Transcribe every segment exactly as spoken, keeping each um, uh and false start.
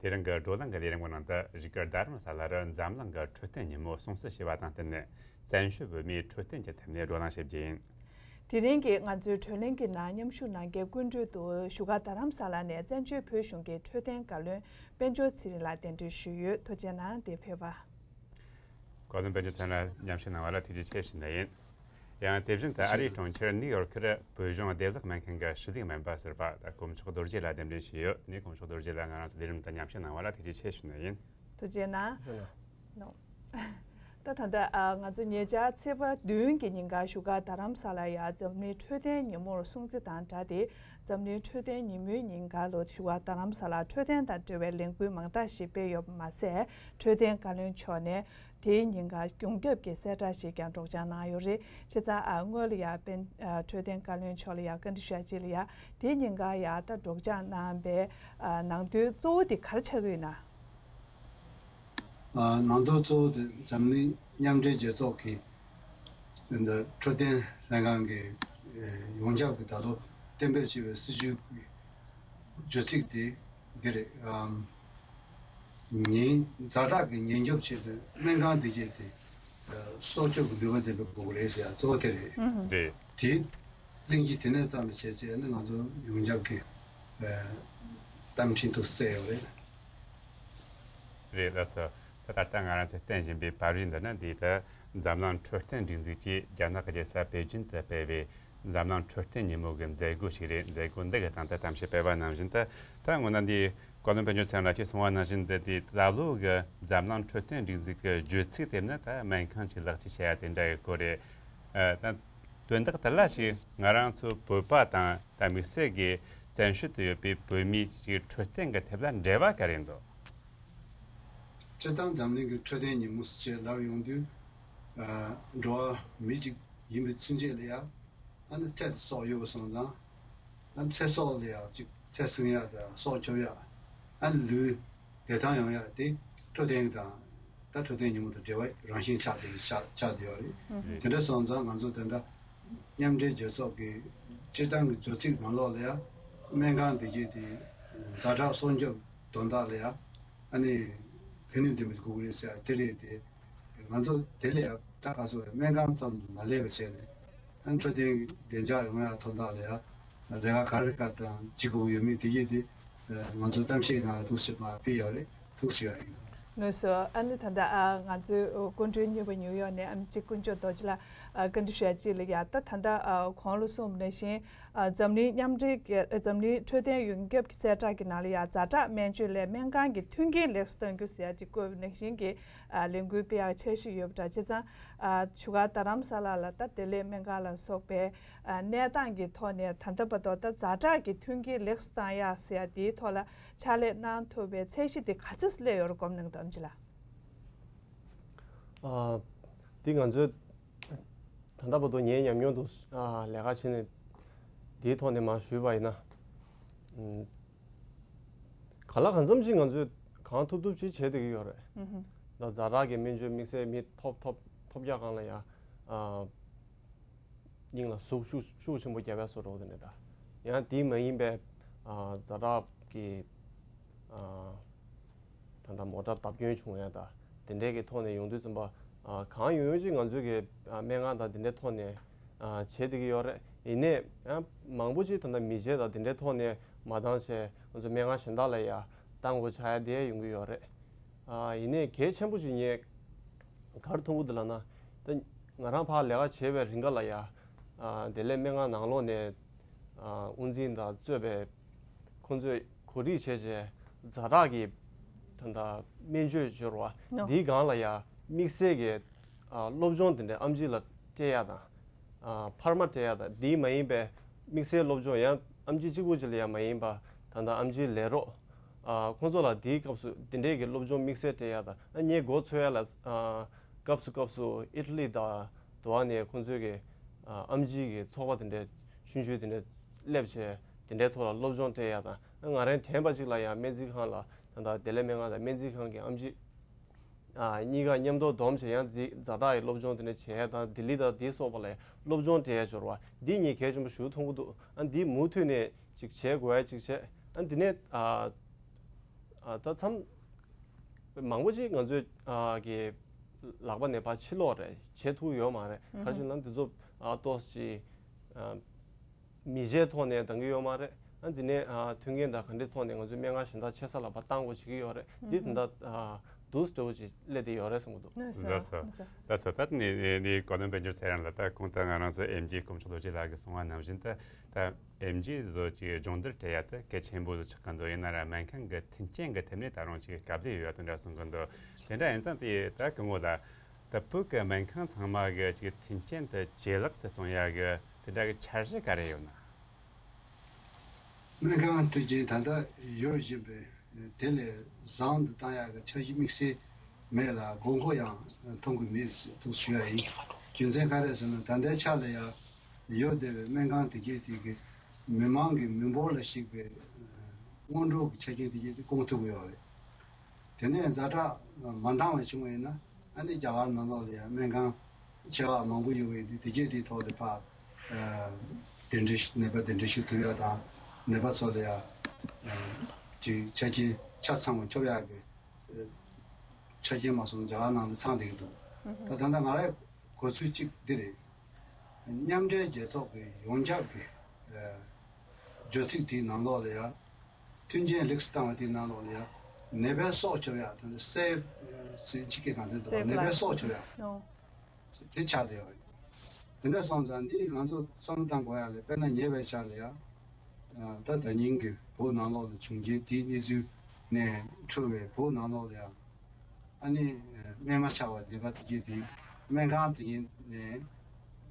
དེ་རིང་གི་བགྲོ་གླེང་གི་ལས་རིམ་གྱི་ནང་དུ་བཞུགས་སྒར་རྡ་རམ་ས་ལ་རུ་འཛམ་གླིང་གི་འཕྲོད་བསྟེན་ཉིན་མོ་སྲུང་བརྩི་ཞུས་པ་དང་བསྟུན་ནས་བཙན་བྱོལ་བོད་མིའི་འཕྲོད་བསྟེན་གྱི་ཐད་ནས་བགྲོ་གླེང་བྱེད་རྒྱུ་ཡིན། དེ་རིང་གི་ང་ཚོའི་བགྲོ་གླེང་གི་ནང་མཉམ་ཞུགས་གནང་མཁན་སྐུ་མགྲོན་དུ་བཞུགས་སྒར་རྡ་རམ་ས་ལ་ནས་བཙན་བྱོལ་བོད་གཞུང་གི་འཕྲོད་བསྟེན་བཀའ་བློན་དཔལ་འབྱོར་ཚེ་རིང་ལགས་གདན་འདྲེན་ཞུས་ཡོད། ཐུགས་རྗེ་གནང་། འདིར་ཕེབས་པར། བཀའ་བློན་དཔལ་འབྱོར་ཚེ་རིང་ལགས་མཉམ་ཞུགས་གནང་བ་ལ་ཐུགས་རྗེ་ཆེ་ཞུ་ནི་ཡིན། ཡང་དེ་བཞིན་དུ་ཨ་རིའི་གྲོང་ཁྱེར་ནིའུ་ཡོར་ཁུར་བོད་གཞུང་བདེ་བླག་སྨན་ཁང་གི་ཞུ་གཏུག་སྨན་པ་ཟུར་པ་དཀོན་མཆོག་རྡོ་རྗེ་ལགས་གདན་འདྲེན་ཞུས་ཡོད། ནས་དཀོན་མཆོག་རྡོ་རྗེ་ལགས་ང་རང་ཚོ་ལས་རིམ་དང་མཉམ་ཞུགས་གནང་བ་ལ་ཐུགས་རྗེ་ཆེ་ཞུ་ནི་ཡིན། ཐུགས་རྗེ་གནང་། ཐུགས་རྗེ་གནང་། ད་ད་ལྟ་ཨ་ང་ཚོ་ཉེ་ཆར་ཚེས་པ་བདུན་གྱི་ཉིན་ཀ་བཞུགས་སྒར་རྡ་རམ་ས་ལ་ཡ་འཛམ་གླིང་འཕྲོད་བསྟེན་ཉིན་མོར་སྲུང་བརྩི་དང་སྦྲགས་ཏེ། འཛམ་གླིང་འཕྲོད་བསྟེན་ཉིན་མོའི་ཉིན་ཀ་ལོ་བཞུགས་སྒར་རྡ་རམ་ས་ལ་འཕྲོད་བསྟེན་དང་འབྲེལ་བའི་ལས་འགུལ་མང་དག་ཞིག་སྤེལ་ཡོད་པ་མ་ཟད། འཕྲོད་བསྟེན་བཀའ་བློན་མཆོག་ནས་དེའི་ཉིན་ཀ་ཡོངས་ཁྱབ་ཀྱི་གསལ་བསྒྲགས་ཤིག་ཀྱང་སྒྲོག་སྦྱང་གནང་ཡོད་རེད། བྱས་ཙང་ཨ་སྔོན་ལ་ཡ་དཔལ་ཨ་འཕྲོད་བསྟེན་བཀའ་བློན་མཆོག་ལ་ཡ་བཀའ་འདྲི་ཞུ་ཡ་ཅིག་ལ་ཡ་དེའི་ཉིན་ཀ་ཡ་ད་སྒྲོག་སྦྱང་གནང་བའི་ཨ་ནང་དོན་གཙོ་བོ་དེ་ག་རེ་ཆགས་ཀྱི་ཡོད་ན། ཨ་ནང་དོན་གཙོ་བོ་དེ་འཛམ་གླིང་མཉམ་འབྲེལ་རྒྱལ་ཚོགས་ཀྱི་འདི་འཕྲོད་བསྟེན་ལྷན་ཁང་གི་ཨེ་ཡོངས་ཁྱབ་ཀྱི་ད་ལོ་གཏན་འབེབས་བྱས་པའི་སྲིད་ཇུས་ཀྱི་བརྗོད་ཚིག་དེ་འདི་རེད། ཨམ། ཉེན་ཛ་དྲག་གི་ཉེན་སྐྱོབ་ཆེད་དུ་སྨན་ཁང་བདེ་སྐྱིད་དེ་ཨ་སྲོག་སྐྱོབ་ཀྱི་ནུས་པ་ལྡན་པའི་དགོས་མཁོ་རེད་ཟེར་ཡ་གཙོ་བོ་དེ་རེད། ཨུ་ཧུ། རེད། དེ་གླེང་གཞི་དེ་ནས་བརྩམས་པ་བྱས་ཚེ་ནི་ང་ཚོ་ཡོངས་ཁྱབ་ཀྱི་ཨ་གཏམ་འཕྲིན་ཐོག་བསྩལ་ཡོད་རེད། རེད། ལགས་སོ། ད་ད་ལྟ་ང་རང་ཚོས་བསྟན་བཞིན་པའི་པར་རིས་འདི་ནི་འདིའི་ཐད་འཛམ་གླིང་འཕྲོད་བསྟེན་སྒྲིག་འཛུགས་ཀྱིས་རྒྱ་ནག་གི་རྒྱལ་ས་པེ་ཅིན་དུ་སྤེལ་བའི་འཛམ་གླིང་འཕྲོད་བསྟེན་ཉིན་མོ་གི་མཛད་སྒོ་ཞིག་རེད། མཛད་སྒོ་འདི་གི་སྟེང་དུ་གཏམ་བཤད་སྤེལ་བ་ནང་བཞིན་དུ། ད་སྔོན་ན་འདི་བཀའ་བློན་དཔལ་འབྱོར་ཚེ་རིང་ལགས་ཀྱིས་གསུངས་པ་ནང་བཞིན་དུ། འདི་ད་ལོ་གི་འཛམ་གླིང་འཕྲོད་བསྟེན་སྒྲིག་འཛུགས་ཀྱི་བརྗོད་ཚིག་དེ་ནི་ད་སྨན་ཁང་གཅིག་ལག་བཅོལ་བྱེད་ཡ་དེ་འདྲ་ཡི་སྐོར་རེད། ཨ་ད། དོན་དག་དེ་ལ་ཞིག་ང་རང་ཚོ་བོད་པ་དང་ད་དམིགས་བསལ་གྱི་བཙན་བྱོལ་དུ་ཡོད་པའི་བོད་མིའི་ཞིག་འཕྲོད་བསྟེན་གྱི་ཐད་ལ་འབྲེལ་བ་ག་རེ་འདུག་སྤྱིར་བཏང་འཛམ་གླིང་གི་འཕྲོད་བསྟེན་ཉིན་མོ་ཞེས་ལབ་ཡོང་དུས། ཨ་འགྲོ་བ་མི་གཅིག་ཡིན་པའི་ཚུན་ཆད་ལ་ཡ། ཨ་ནི་ཚེ་དང་སྲོག་ཡོད་པ་སོང་ཙང་། ཨ་ནི་ཚེ་སྲོག་ལ་ཡ་གཅིག་ཚེ་བསྲིང་ཡ་དང་སྲོག་སྐྱོབ་ཡ། ཨ་ནི་ལུས་བདེ་ཐང་ཡོང་ཡ་དེ་འཕྲོད་བསྟེན་དང་། ད་འཕྲོད་བསྟེན་ཉིན་མོ་དང་འབྲེལ་བ་རང་བཞིན་ཆགས་བསྡད་པའི་ཆགས་ཆགས་བསྡད་ཡོད་རེད། ཨུ་ཧུ། དེ་འདྲ་སོང་ཙང་ང་ཚོ་ད་ལྟ་མཉམ་འབྲེལ་རྒྱལ་ཚོགས་ཀྱི་སྤྱིར་བཏང་གི་བརྗོད་ཚིག་ནང་ལོགས་ལ་ཡང་སྨན་ཁང་བདེ་སྐྱིད་དེ་ཛ་དྲག་སྲོག་སྐྱོབ་དོན་དག་ལ་ཡང་ཨ་ནི་ཕན་ནུས་ལྡན་པ་ཞིག་དགོས་ཀྱི་རེད་ཟེར་ཡ་དེ་རེད་དེ། ང་ཚོ་དེ་ལ་ཡང་ད་ག་ཚོད་སྨན་ཁང་ཙམ་དུ་མ་སླེབས་པ་བྱས་ནས། ཨ་ནི་འཕྲོད་བསྟེན་གྱི་བདེ་འཇགས་ཡོང་ཡ་དོན་དག་ལ་ཡང་ལས་ཀ་ག་རེ་ག་དང་ཅི་དགོས་ཀྱི་ཡོད་མེད་དེ་ཡིན་དེ། ང་ཚོ་གཏམ་བཤད་ནང་ཐུགས་ཞིབ་མ་སྤེལ་ཡོད་རེད། ཐུགས་ཞིབ་ཡ་ཡིན། ལགས་སོ། ཨ་ནི་ད་ལྟ་ཨ་ང་ཚོའི་སྐུ་མགྲོན་གཉིས་པོ་ཉིའུ་ཡོག་ནས་ཨ་ནི་གཅིག་དཀོན་མཆོག་རྡོ་རྗེ་ལགས་ཨ་བཀའ་འདྲི་ཞུ་ཡ་གཅིག་ལ་ཡ། ད་ད་ལྟ་ཨ་གོང་ལ་གསུངས་པ་ནང་བཞིན་ཨ་འཛམ་གླིང་མཉམ་འབྲེལ་གྱི་འཛམ་གླིང་འཕྲོད་བསྟེན་ཡོངས་ཁྱབ་ཀྱི་གསལ་བསྒྲགས་ཀྱི་ནང་ལ་ཡ་ཛ་དྲག་སྨན་བཅོས་སླད་སྨན་ཁང་གི་མཐུན་རྐྱེན་ལེགས་སུ་གཏང་རྒྱུ་ཟེར་ཡ་གཅིག་བཀོད་པ་ནང་བཞིན་གྱི་ཨ་ལས་འགུལ་སྤེལ་ཡག་འཆར་གཞི་ཡོད་པ་འདྲ། བྱས་ཙང་ཨ་བཞུགས་སྒར་རྡ་རམ་ས་ལ་ལ་ད་བདེ་ལེགས་སྨན་ཁང་ལ་སོགས་པའི་ཨ་གནས་སྟངས་ཀྱི་ཐོག་ནས་ད་ལྟ་བར་དུ་ད་ཛ་དྲག་གི་མཐུན་རྐྱེན་ལེགས་སུ་བཏང་ཡག་ཟེར་ཡ་དེའི་ཐོག་ལ་ཕྱག་ལས་གནང་ཐུབ་པའི་ཚད་གཞི་དེ་ག་ཚོད་སླེབས་ཡོད་རེད་དགོངས་གནང་གི་འདུག་ཨམ་ཆི་ལགས། ཨ་འདི་ང་ཚོས་ད་ལྟ་བར་དུ་ངའི་ཉམས་མྱོང་དུ་ཨ་ལས་ཀ་བྱས་ནས་འདིའི་ཐོག་ནས་མར་ཞུས་པ་ཡིན་ན། ཨམ། གང་ལ་གང་འཚམ་ཅིག་ང་ཚོས་གང་ཐུབ་ཐུབ་ཅིག་བྱེད་བསྡད་ཀྱི་ཡོད་རེད། ཨུ་ཧུ། ད་ཛ་དྲག་གི་སྨན་བཅོས་དམིགས་བསལ་མི་ཐོབ་ཐོབ་ཐོབ་རྒྱག་སྒང་ལ་ཡ། ཨ། སྙིང་ལ་ཟུག་ཤུགས་ཤུགས་ཆེན་པོ་བརྒྱབ་ཡ་བཟོ་འདྲ་བོ་དེ་འདྲ་ད། ཡང་དེ་མ་ཡིན་པའི་ཨ་ཛ་དྲག་གི་ཨ་ད་ལྟ་མོ་ཊ་བརྡབ་སྐྱོན་བྱུང་ཡ་ད་དེ་འདྲའི་གི་ཐོག་ནས་ཡོང་དུས་ཙམ་པ། ཨ་གང་ཡོང་ཡོང་ཅིག་ང་ཚོས་གི་ཨ་སྨན་ཁང་དང་དེ་འདྲའི་ཐོག་ནས་ཨ་བྱེད་བསྡད་ཀྱི་ཡོད་རེད། ཡིན་ནའི་ཡང་མང་པོ་ཅིག་ད་ལྟ་མི་བྱེད་དང་དེ་འདྲའི་ཐོག་ནས་མ་བཏང་བྱས་ང་ཚོ་སྨན་ཁང་གཞན་དག་ལ་ཡ་བཏང་དགོས་ཆགས་ཡ་དེ་ཡོང་གི་ཡོད་རེད། ཨ་ཡིན་ནའི་གལ་ཆེན་པོ་ཞིག་ངས་ག་རེ་མཐོང་གི་འདུག་ལབ་ན། ད་ང་རང་ཕར་ལས་ཀ་བྱེད་པའི་རིང་ག་ལ་ཡ། ཨ་བདེ་ལེགས་སྨན་ཁང་ནང་ལོགས་ནས་ཨ་དབུ་འཛིན་དང་གཙོས་པའི་ཁོང་ཚོས་གོ་སྒྲིག་བྱས་བྱས་ཛ་དྲག་གི་ད་ལྟ་སྨན་བཅོས་སྦྱོར་བ་ནོ། འདིའི་སྒང་ལ་ཡ་དམིགས་བསལ་གྱི་ཨ་སློབ་སྦྱོང་དེ་འདྲའི་ཨེམ་ཆི་ལ་སྤྲད་ཡ་དང་། ཨ་འཕར་མ་སྤྲད་ཡ་དང་དེ་མ་ཡིན་པའི་དམིགས་བསལ་སློབ་སྦྱོང་ཡང་ཨེམ་ཆི་གཅིག་པུ་ཅིག་ལ་ཡང་མ་ཡིན་པ་ད་ལྟ་ཨེམ་ཆིའི་ལས་རོགས་ཨ་ཁོང་ཚོ་ལ་དེའི་སྐབས་སུ་དེ་འདྲས་ཀྱི་སློབ་སྦྱོང་དམིགས་བསལ་སྤྲད་ཡ་དང་། ཨ་ངས་མགོ་ཚོད་ཡ་ལ་ཨ་སྐབས་སུ་སྐབས་སུ་ཨི་ཊ་ལི་དང་དུ་བ་ནས་ཁོང་ཚོའི་གི་ཨ་ཨེམ་ཆིའི་གི་ཚོགས་པ་དེ་འདྲས་ཆུང་ཆུང་དེ་འདྲས་སླེབས་བྱས་དེ་འདྲའི་ཐོག་ལ་སློབ་སྦྱོང་སྤྲད་ཡ་དང་། ཨ་ང་རང་དྲན་པ་ཅིག་ལ་ཡང་སྨན་རྩིས་ཁང་ལ་ད་ལྟ་བདེ་ལེགས་སྨན་ཁང་དང་སྨན་རྩིས་ཁང་གི་ཨེམ་ཆི་ཨ་གཉིས་ཀ་མཉམ་དུ་བསྡོམས་བྱས་ཡང་ཛི་ཛ་དྲག་གི་སློབ་སྦྱོང་དེ་འདྲ་བྱས་དང་ལྡི་ལི་དང་དེ་སོགས་པ་ལ་སློབ་སྦྱོང་སྤྲད་ཡ་འབྱོར་བ་འདི་གཉིས་གལ་ཆེན་པོ་ཞིག་མཐོང་གི་འདུག་ཨ་འདི་མུ་མཐུད་ནས་ཅིག་བྱེད་དགོས་ཡ་ཅིག་བྱས། ཨ་འདི་ནས་ཨ་ ཨ་ད་མཚམས་མང་པོ་ཅིག་ང་ཚོས་ཨ་གི་ལག་པ་ནས་ཕར་ཕྱིར་སློག་རེད་བྱེད་ཐུབ་ཡོད་མ་རེད། ག་རེ་བྱས་ན་འདི་ཚོ་ཨ་ཏོག་ཙམ་ཅིག་ཨ་མི་བྱའི་ཐོག་ནས་འདང་གི་ཡོད་མ་རེད། ཨ་འདི་ནས་ཨ་མཐུན་རྐྱེན་དང་ག་འདྲའི་ཐོག་ནས་ང་ཚོས་སྨན་ཁང་གཞན་དག་ཆེ་ས་ལ་ཕར་བཏང་དགོས་བྱེད་ཀྱི་ཡོད་རེད། འདི་ད་ལྟ་ཨ་འདུག་སེ་འདྲ་བོ་ཅིག་སླེབས་བསྡད་ཡོད་རེད་བསམ་གྱི་འདུག་ལགས་སོ། ལགས་སོ། ལགས་སོ། ད་ནི་ནི་ཀོ་ལོམ་བན་ཇུར་ཟེར་ཡང་ལ་ད་གོང་དུ་ང་རང་ཚོ་ཨེམ་ཆི་དཀོན་མཆོག་རྡོ་རྗེ་ལགས་ཀྱིས་གསུངས་པ་ནང་བཞིན་ད་ད་ཨེམ་ཆི་བཟོ་ཅིག་སྦྱོང་བརྡར་སྤྲད་ཡ་ད་གལ་ཆེན་པོ་ཟིག་ཆགས་ཀྱི་འདུག་ཡིན་ན་ར་སྨན་ཁང་གི་མཐུན་རྐྱེན་གྱི་ཐད་ནས་ད་རུང་ཅིག་དཀའ་ལས་ཡོད་ཡ་དེ་འདྲ་གསུང་གི་འདུག་དེ་འདྲ་ཡིན་ཙང་དེ་ད་སྐུ་ངོ་ལ་ད་བོད་ཀྱི་སྨན་ཁང་ཚང་མ་གི་ཅིག་མཐུན་རྐྱེན་དེ་ཇེ་ལེགས་སུ་གཏོང་ཡ་གི་དེ་འདྲ་གི་འཆར་གཞི་ག་རེ་ཡོད་ན། སྨན་ཁང་མཐུན་རྐྱེན་ད་ལྟ་ཡོད་བཞིན་པའི་དེ་ལས་བཟང་དུ་བཏང་ཡག་གི་འཆར་གཞི་དམིགས་བསལ་མེད་ལ། དགོས་མཁོ་ཡང་མཐོང་གི་མེད་ཟེར་འདུག་ཞུ་ཡ་ཡིན། རྒྱུ་མཚན་ག་རེ་ཟེར་ན་ད་ལྟའི་ཆ་ལ་ཡང་ཡོད་བསྡད་པའི་སྨན་ཁང་དེ་གས་དེ་གི་མི་མང་གི་མི་འབོར་ལ་གཞིགས་པའི་སྔོན་འགྲོ་གི་ཆ་རྐྱེན་དེ་གས་དེ་སྐོང་ཐུབ་ཀྱི་ཡོད་རེད། དེ་ནས་ཛ་དྲག་མ་འདང་བ་བྱུང་བ་ཡིན་ན། ཨ་ནི་རྒྱ་གར་ནང་ལོགས་ལ་ཡང་སྨན་ཁང་ཆེ་བ་མང་པོ་ཡོད་པ་ཡིན་དུས་དེ་གས་དེའི་ཐོག་ལ་ཕར་ཨ་གདན་འདྲེན་ཞུ་ནད་པ་གདན་འདྲེན་ཞུ་ཐུབ་ཡ་དང་། ནད་པ་ཚོ་ལ་ཡང་ཨ་ཅིག་ཆ་རྐྱེན་ཆ་ཚང་བ་ཐོབ་ཡག་གི་ཨ་ཆ་རྐྱེན་མ་སོང་རྒྱ་གར་ནང་ལ་ཚང་བསྡད་ཀྱི་འདུག་ད་ད་ལྟ་ང་རའི་གོ་ཚུལ་གཅིག་འདི་རེད། མཉམ་འབྲེལ་རྒྱལ་ཚོགས་ཀྱི་ཡོངས་ཁྱབ་ཀྱི་ཨ་བརྗོད་ཚིག་དེའི་ནང་ལོགས་ལ་ཡང་། མཐུན་རྐྱེན་ལེགས་སུ་བཏང་བ་དེའི་ནང་ལོགས་ལ་ཡང་ནད་པའི་སྲོག་སྐྱོབ་ཡག་དེ་ནི་སེབ་ཟེར་ཅིག་གི་ནང་དོན་འདུག་པ། ནད་པའི་སྲོག་སྐྱོབ་ཡག་དེ་ཆགས་བསྡད་ཡོད་རེད། དེ་འདྲ་སོང་ཙང་འདི་ང་ཚོ་བསམ་བློ་བཏང་དགོས་ཡག་ལས། དཔེར་ན་ཉེ་བའི་ཆར་ལ་ཡང་ད་ཟླ་ཉིན་གྱི་བོད་ནང་ལོགས་ལ་བྱུང་རྐྱེན་དེའི་གནས་ཚུལ་ནས་འཕྲོས་པའི་བོད་ནང་ལོགས་ལ་ཡང་། ཨ་ནི་སྨན་མ་ཆགས་པ་ནད་པ་དེ་གས་དེ་སྨན་ཁང་དེ་གས་ནས་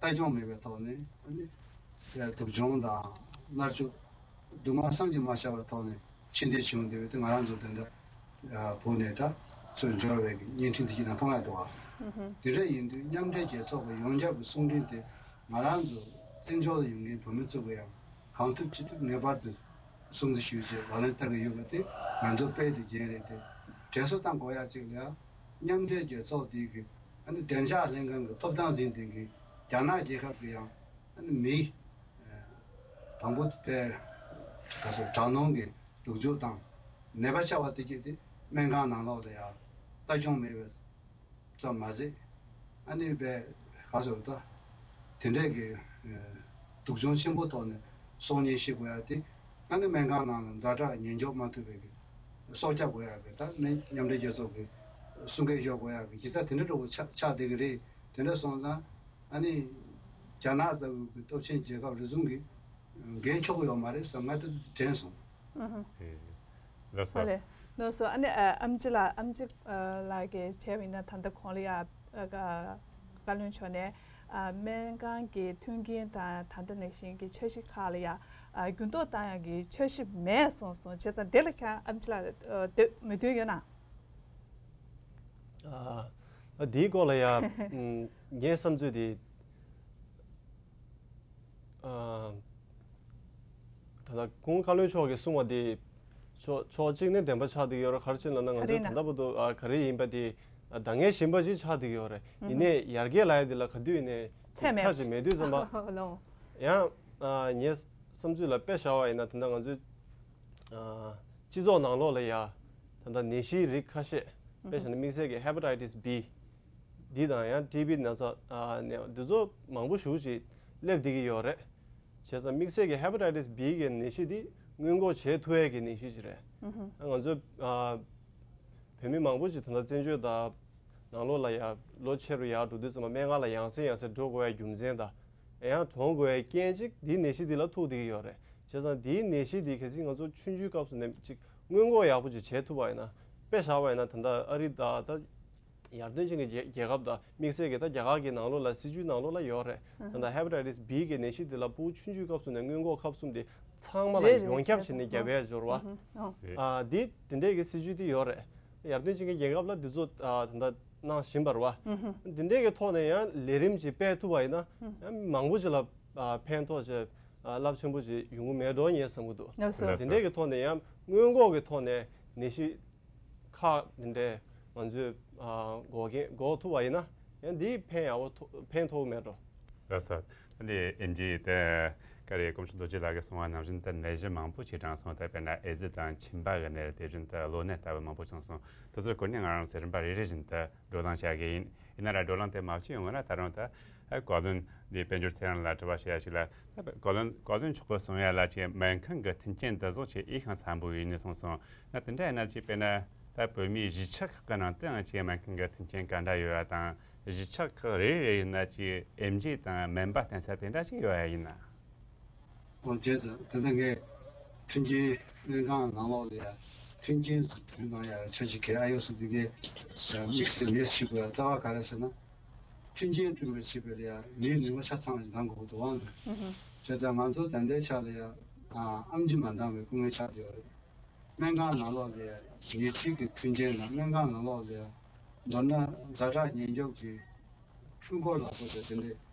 ལྟ་སྐྱོང་མེད་པའི་ཐོག་ནས། ཨ་ནི་སྡུག་སྦྱོང་དང་མནར་གཅོད་སྡུག་བསྔལ་བསམ་གྱིས་མ་ཁྱབ་པའི་ཐོག་ནས་ཕྱིར་འཐེན་བྱུང་བསྡད་པ་དེ་ང་རང་ཚོ་དེ་འདྲ་བོད་ནས་ད་ཚུར་འབྱོར་བའི་བརྙན་འཕྲིན་དེ་གས་ནང་མཐོང་ཡག་འདུག་པ། དེ་འདྲ་ཡིན་དུས་མཉམ་འབྲེལ་རྒྱལ་ཚོགས་ཀྱི་ཡོངས་ཁྱབ་ཀྱི་གསུང་འཕྲིན་དེ་ང་རང་ཚོ་བཙན་བྱོལ་ལ་ཡོད་མཁན་བོད་མི་ཚོ་གིས་ཡང་གང་ཐུབ་ཅི་ཐུབ་ངེས་པར་དུ་སྲུང་བརྩི་ཞུས་བྱས་ལག་ལེན་བསྟར་གྱི་ཡོད་པ་དེ་ང་ཚོ་དཔེ་དེ་རྒྱན་རེད་དེ། དྲན་གསོ་བཏང་དགོས་ཡག་ཅིག་ལ་ཡང་མཉམ་འབྲེལ་རྒྱལ་ཚོགས་དེ་གི་ཨ་ནི་བདེ་འཇགས་ལྷན་ཁང་གི་ཐོབ་ཐང་འཛིན་སྡོད་མཁན་རྒྱ་ནག་རྒྱལ་ཁབ་ཀྱི་ཡང་ཨ་ནི་མི་དང་པོ་དཔེ་ག་ཚོད་དྲག་གནོན་གྱི་སྡུག་སྦྱོང་དང་ནད་པ་ཆགས་པ་དེ་གི་དེ་སྨན་ཁང་ནང་ལོགས་ལ་ཡང་ལྟ་སྐྱོང་མེད་པའི་ཙམ་མ་ཟད། ཨ་ནི་བས་ག་ཟེར་ད། དེ་འདྲས་ཀྱི་ཨ་སྡུག་སྦྱོང་ཆེན་པོ་ཐོག་ནས་སྲོག་ཉེན་བཞེས་དགོས་ཡ་དེ། ཨ་ནི་སྨན་ཁང་ནང་ལ་ཛ་དྲག་ཉེན་སྐྱོབ་མ་ཐུབ་པའི་གི་སྲོག་སྐྱབས་དགོས་ཡ་གི་ད་ནི་མཉམ་འབྲེལ་རྒྱལ་ཚོགས་ཀྱི་གསུང་སྐད་ཤོར་དགོས་ཡ་གི་གཞི་རྩ་དེ་འདྲ་འདྲ་བོ་ཆགས་ཆགས་བསྡད་ཀྱི་རེད། དེ་འདྲ་སོང་ཙང་ཨ་ནི་རྒྱ་ནག་ལྟ་བུ་གི་སྟོབས་ཆེན་རྒྱལ་ཁབ་རེ་ཟུང་གིས་འགན་འཁྱེར་གྱི་ཡོད་མ་རེད་བསམ་ང་དེ་དྲན་སོང་། ཨུ་ཧུ། ལགས་སོ། ཨ་ལས། ལགས་སོ། ཨ་ནི་ཨ་ཨེམ་ཆི་ལགས། ཨེམ་ཆི་ཨ་ལགས་ཀྱིས་བྱས་པ་ཡིན་ན་ད་ལྟ་གོང་ལ་ཡ་ཨ་བཀའ་བློན་མཆོག་ནས་ཨ་སྨན་ཁང་གི་མཐུན་རྐྱེན་དང་ད་ལྟ་ནང་བཞིན་གྱི་འཆར་གཞི་ཁག་ལ་ཡ་ཨ་འགྱུར་ལྡོག་བཏང་ཡག་གི་འཆར་གཞི་མེད་གསུངས་སོང་། བྱས་ཙང་དེ་ལ་ཁྱེད་ཨེམ་ཆི་ལགས་ཨ་འདོད་མོས་མཐུན་ཡོད་ན། ཨ་འདིའི་སྐོར་ལ་ཡ་ཨམ་ངའི་བསམ་ཚུལ་དེ། ཨ་ད་ལྟ་གོང་བཀའ་བློན་མཆོག་གིས་གསུངས་པ་དེ་ཕྱོགས་ཕྱོགས་གཅིག་ནས་བདེན་པ་ཆགས་བསྡད་ཀྱི་ཡོད་རེད། ག་རེ་བྱས་ན་ང་ཚོས་ད་ལྟ་བར་དུ་ཨ་ག་རེ་ཡིན་པ་དེ་ཨ་ད་ངས་ཞིམ་པ་ཅིག་ཆགས་བསྡད་ཀྱི་ཡོད་རེད། ཡིན་ནའི་ཡར་རྒྱས་ལབ་ཡ་དེ་ལ་ག་དུས་ཡིན་ནའི་ཚད་མེད་ཐག་ཅིག་མེད་དུས་ཙམ་པ། ལོ། ཡང་ཨ་ངའི་བསམ་ཚུལ་ལ་དཔེ་བཞག་པ་ཡིན་ན་ད་ལྟ་ང་ཚོའི་ཨ་སྤྱི་ཚོགས་ནང་ལོགས་ལ་ཡ་ད་ལྟ་ནད་གཞིའི་རིགས་ཁ་ཤས། དཔེ་བཞག་ན་དམིགས་བསལ་གྱི་ཧེ་པ་ཊའི་ཊི་སི་བི་འདི་དང་ཡང་ཊི་བི་ན་ཚ་ཨ་ནད་འདི་ཚོ་མང་པོ་ཞེ་པོ་ཅིག་སླེབས་བསྡད་ཀྱི་ཡོད་རེད། བྱས་ཙང་དམིགས་བསལ་གྱི་ཧེ་པ་ཊའི་ཊི་སི་བི་གི་ནད་གཞི་འདི་སྔོན་འགོག་བྱེད་ཐུབ་ཡས་ཀྱི་ནད་གཞི་ཅིག་རེད། ཨ་ང་ཚོ་ཨ་བོད་མི་མང་པོ་ཅིག་ད་ལྟ་བཙན་བྱོལ་དང་ནང་ལོགས་ལ་ཡ་ལོ་ཆེ་རུ་ཡར་འགྲོ་དུས་ཙམ་པ་སྨན་ཁང་ལ་ཡང་སེ་ཡང་སེ་འགྲོ་དགོས་ཡ་རྒྱུ་མཚན་དང་། ཡང་གྲོངས་དགོས་ཡ་རྐྱེན་གཅིག་འདི་ནད་གཞི་འདི་ལ་ཐུག་བསྡད་ཀྱི་ཡོད་རེད། བྱས་ཙང་འདིའི་ནད་གཞི་འདི་གལ་སྲིད་ང་ཚོ་ཆུང་ཆུང་སྐབས་སུ་ནས་ཅིག་སྔོན་འགོག་ཡག་པོ་ཅིག་བྱེད་ཐུབ་པ་ཡིན་ན། དཔེ་བཞག་པ་ཡིན་ན་ད་ལྟ་ཨ་རི་དང་ད་ཡར་ཐོན་ཅན་གྱི་རྒྱལ་རྒྱལ་ཁབ་དང་དམིགས་བསལ་གྱི་ད་རྒྱ་གར་གྱི་ནང་ལོགས་ལ་སྲིད་ཇུས་ནང་ལོགས་ལ་ཡོད་རེད། ད་ལྟ་ཧེ་པ་ཊའི་ཊི་སི་བི་གི་ནད་གཞི་འདི་ལ་ཕྲུ་གུ་ཆུང་ཆུང་སྐབས་སུ་ནས་སྔོན་འགོག་ཁབ་གསུམ་འདི་ཚང་མ་ལ་རེད་རེད། ཡོངས་ཁྱབ་བྱས་ནས་རྒྱབ་ཡ་སྦྱོར་བ། ཨ་འདི་དེ་འདྲས་ཀྱི་སྲིད་ཇུས་འདི་ཡོད་རེད། ཡར་ཐོན་ཅན་གྱི་རྒྱལ་ཁབ་ལ་འདི་ཚོ་ཨ་ད་ལྟ་གནང་བཞིན་པ་རེད་བ། འདི་འདྲས་ཀྱི་ཐོག་ནས་ཡང་ལས་རིམ་ཅིག་སྤེལ་ཐུབ་པ་ཡིན་ན་ཡང་མང་པོ་ཅིག་ལ་ཨ་ཕན་ཐོགས་ཆེ་ཨ་རླབས་ཆེན་པོ་ཅིག་ཡོང་གི་མེད་འགྲོ་ངས་བསམ་གྱི་འདུག་ལགས་སོ། དེ་འདྲས་ཀྱི་ཐོག་ནས་ཡང་སྔོན་འགོག་གི་ཐོག་ནས་ནད་གཞི་ཁག་འདི་འདྲས་ང་ཚོས་ཨ་འགོག་གི་འགོག་ཐུབ་པ་ཡིན་ན་ཡང་འདི་ཕན་ཡག་པོ་ཐོགས་ཕན་ཐོགས་མེད་འགྲོ། ལགས་སོ། ད་འདི་ཨེམ་ཆི་དེ་ ཀ་རེ། དཀོན་མཆོག་རྡོ་རྗེ་ལགས་ཀྱིས་གསུངས་པ་ནང་བཞིན་དུ་ནད་གཞི་མང་པོ་ཞིག་དྲངས་སོང་། ད་དཔེར་ན་ཨེ་ཙི་དང་མཆིན་པ་གི་ནད། དེ་བཞིན་དུ་གློ་ནད་ལྟ་བུ་མང་པོ་བྱུང་སོང་། དེ་ཚོའི་སྐོར་ནས་ང་རང་ཚོས་རིམ་པ་རེ་རེ་བཞིན་དུ་བགྲོ་གླེང་བྱ་གི་ཡིན། ཡིན་ན་ར་བགྲོ་གླེང་དེ་མ་བྱས་ཡོང་ན། ད་རུང་ད་ཨ་བཀའ་བློན་འདི་དཔལ་འབྱོར་ཚེ་རིང་ལ་དྲི་བ་བྱེད་ཡ་ཞིག་ལ། ད་བཀའ་བློན་བཀའ་བློན་མཆོག་གིས་གསུང་ཡ་ལ་ཅིག་སྨན་ཁང་གི་མཐུན་རྐྱེན་འདི་ཚོ་ཅིག་ཨེ་ཤིང་འཚམ་པོ་ཡིན་ནི་གསུངས་སོང་། ན་དེ་འདྲ་ཡིན་ན་ཅིག་དཔེར་ན་ད་བོད་མིའི་གཞིས་ཆགས་ཁག་གི་ནང་དུའང་ཅིག་སྨན་ཁང་གི་མཐུན་རྐྱེན་ག་འདྲ་ཡོད་ཡ་དང་། གཞིས་ཆགས་ཁག་རེ་རེ་ཡིན་ན་ཅིག་ཨེམ་ཆི་དང་སྨན་པ་བསྟེན་ས་དེ་འདྲ་ཅིག་ཡོད་ཡ་ཡིན་ན། འོ་བྱས་ཙང་ད་ལྟ་ངས་མཐུན་རྐྱེན་སྨན་ཁང་ནང་ལོགས་ལ་ཡ་མཐུན་རྐྱེན་ཟེར་དུས་ནང་ཡ་ཆ་ཞིག་གི་ཨ་ཡོ་སོ་དེ་གའི་དམིགས་བསལ་ངས་ཞུ་དགོས་ཡ་རྩ་བ་ག་རེ་ཟེར་ན། མཐུན་རྐྱེན་བསྐྲུན་པར་བྱེད་པ་ལ་ཡ་ངའི་ནུས་པ་ཆ་ཚང་བ་ཞིག་འདང་དགོས་ཀྱི་འདུག་ཨང་། བྱས་ཙང་ང་ཚོ་ད་ལྟའི་ཆ་ལ་ཡ་ཨ་ཨེམ་ཆི་མ་འདང་བའི་སྐུ་ངལ་ཆགས་བསྡད་ཡོད་རེད། སྨན་ཁང་ནང་ལོགས་ལ་ཡ་ཉལ་ཁྲི་གི་མཐུན་རྐྱེན་དང་སྨན་ཁང་ནང་ལོགས་ལ་ཡ་མདོར་ན་ཛ་དྲག་ཉེན་སྐྱོབ་ཀྱི་འཕྲུལ་འཁོར་ལ་སོགས་པའི་དེ་འདྲའི་